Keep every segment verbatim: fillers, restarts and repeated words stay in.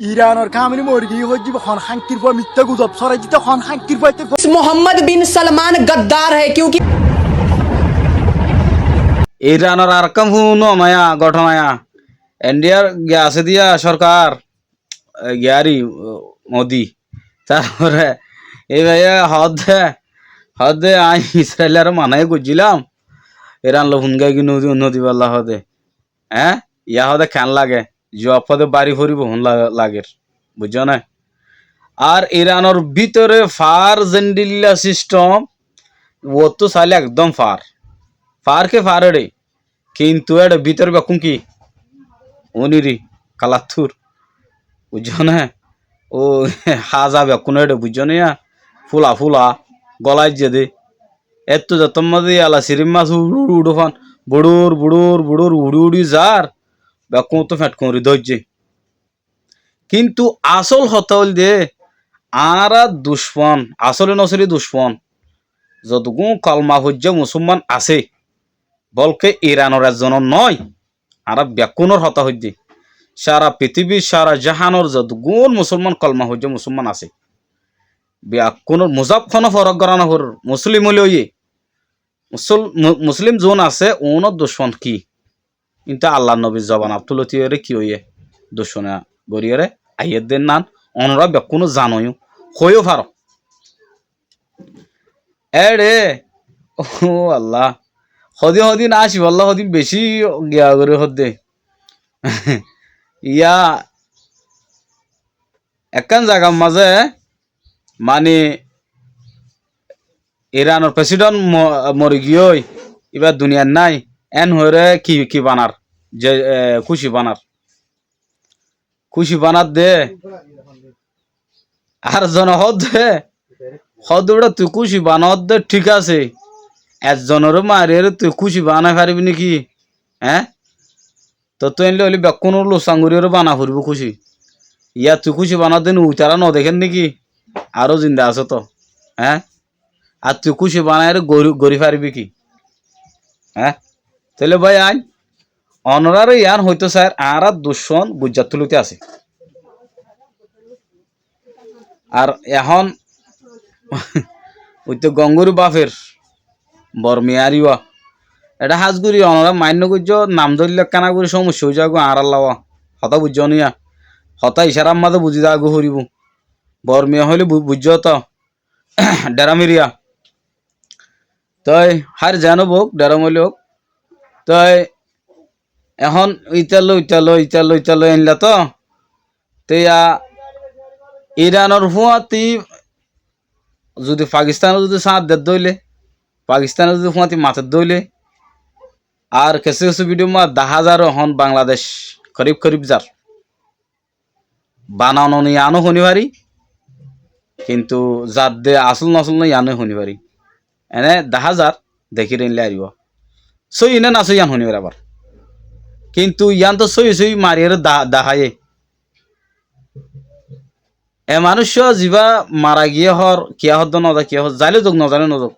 Iranor kamini mori giyé hoijjé, hon hánkir fua mittá guzob sorai dite, hon hánkir fua ite. محمد بن سلمان غدار ہے، کیونکہ Iranor arekkán fúno maiya gothona ya. Indiyar giyé asé diya sorkar, e, giyari, o, Modi. Tarfore ei báiye hoódde, hoódde añí Israilore mana goijjílam, Iran loi fúngai ki nodi, nodibálla hoóde. Eé? Yá hoóde keén lage? Juab hoóde bari foribó, hon la-, lager. Buijjó né? Ar Iranor bútore far zendilla sistom, uottú sailé ekdom far. Far ke far eçe? Kintu éçe bútore bekkún ki? Uniri, kalattúr. Buijjó né? Ó, haza bekkún éçe, buijjó né yá? Fúla fúla, golaijje dé. Éttu zettót mazé yala sirim mas uçí uçí uçí fán, buçur, buçur, buçur uçí uçí zar, bekkúnottú feñt kuñri dóijje. Kintu asól hotá óilde, añára ducmon, asóli nosóli ducmon, zotogún kolma foijjá musúlman asé, bólke Iranor ezzonor noó, añára bekkúnor hotá hoiddé. Sára pitibir, sára jáhanor zotogún musúlman kolma foijjá musúlman asé, bekkúnor muzaf honó forók gorá noforér, musúlim óile óiye. Musúl-, mu-, musúlim zuún asé, uúnor ducmon ki? Ínta Allar nobir zoban ottú lotiyóre ki óiye? Ducmona goríyore aiyér dé nán, onorá bekkúne zano yó, hoiyó faro. Éçe, ó Allah, hodin hodin acibálla hodin bicí giya gorí hoddé. Yá ekkán zagar mazé, mani, Iranor president mo-, mori giyói, íba duniyait nái, én hoiyóre ki, ki banar, ze, e, kúci banar. Kúci banar dé. Ar zone hoódde, hoódde bura tui kúci banadde thík asé. Ezzonoré mariyóre tui kúci banai faribí néki? Eé? Tottú eéinle óile bekkúnor luksan goríyoré bana foribó kúci. Yá tui kúci banadde ni uitará nodekér néki? Aró zinda asé toó. Eé? Ar tui kúci banaiyóre gorí, gorí faribí ki? Eé? Tóile bái añí onoráre yián hoitó sair, añárar ducmon Guijjat tulóti asé. Ar ehón uitto gongóri báfer Bormiya ar íba. Eçé hás gorí onorá main nogoijjó, nam dóille ekkána gorí cómoccá ói zagói añárálla. Hotá buijjó niya? Hotá icárár mazé buzí zagói foribó. Bormiya hoilé bu-, buijjó toó. Dheram eriya. Toi hár zeén óuk, dheram óile óuk. Toi ehón ítalla, ítalla, ítalla, ítalla einla toó. Te yá Iranor fúañti zudi Pakistane zudi sáñt dedde óile, Pakistane zudi fúañti matedde óile, ar kessú kessú bidiyór mazé dahá zar ehón Bangladec korib korib zar. Bananon yiáno honí fari, kintu zadde asól nosól no yiáno honí fari. Ene dahá zar, dekír einle aribó. Sóiyi né nosóiyi yián honí fari abar. Kintu yián toó sóiyi sóiyi mariyóre da-, daháiye. E manúic zibá mara giyé hoór, kiyá hoódde nozá, kiyá hoódde, zailé zouk, nozailé nozouk.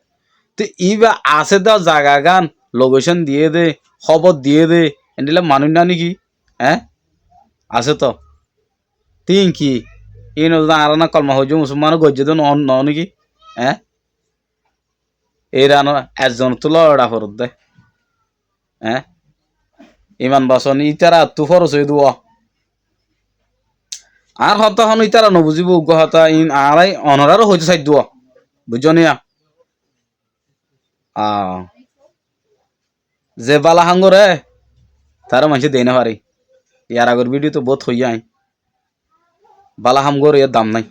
Te íba asé dé zagagán, lokécon diyé dé, hóbor diyé dé, endilla manúic ná néki? Eé? Asé toó. Te íin ki? Íin zodi añára ná kolma foijjé, musolman goijjé dé noó, noó néki? Eé? Iranor ezzon ottú loi eçá foredde. Eé? Iman bosón ítarattú foros óiye dé. Añár hotá hon ítara nobuzíbo, uggúa hotá íin añára onoráre hoitó saidde. Buijjó niya? Aa. Ze bála ham goré, taré maincé dei no fare. Yar agor bidiyót bout hoiyí añí. Bála ham goré, yar dam nái.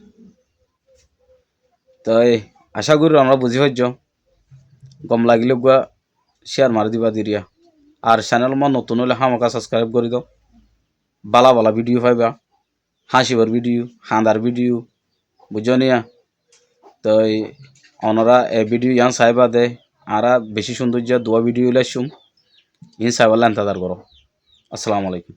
Toi acá gorí onora buzí faijjó. Gom lagilé uggúa share mari diba diriya. Ar channel ot notun óile hámaka subscribe gorí do. Bála bála bidiyó faiba. Háñcibar bidiyó, hañdar bidiyó, buijjó niya? Toi onora e bidiyó yián saibá de, añára bicí cúndor duwa bidiyó loi aiccúm. Iín saibálla entezar goró. Assalamu alaikum.